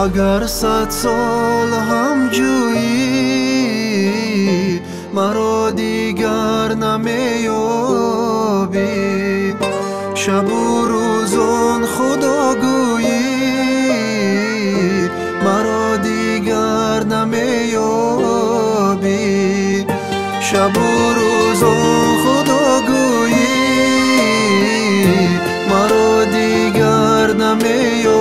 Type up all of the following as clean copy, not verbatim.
Агар 100 сол ҳам ҷӯӣ, маро дигар намеёбӣ. Шабу рӯзон Худо гӯӣ, маро дигар намеёбӣ. Шабу рӯзон Худо гӯӣ, маро дигар намеёбӣ.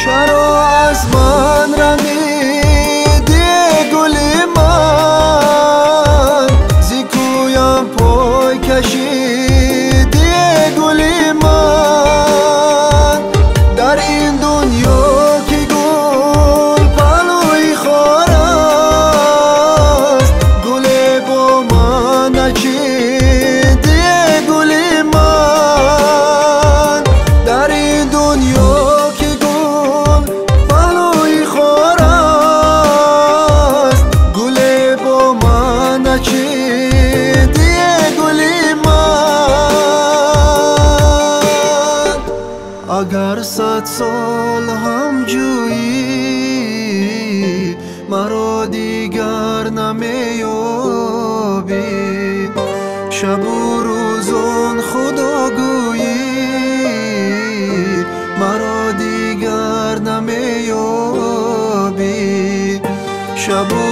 Чаро аз ман рамидӣ, гули ман? Зи кӯям пой кашидӣ, гули ман. Дар ин дунё ки гул паҳлӯи хор аст, гуле бо ман начидӣ, гули ман. Дар ин дунё агар 100 сол ҳам ҷӯӣ, маро дигар намеёбӣ. Шабу рӯзон Худо гӯӣ, маро дигар намеёбӣ. Шабу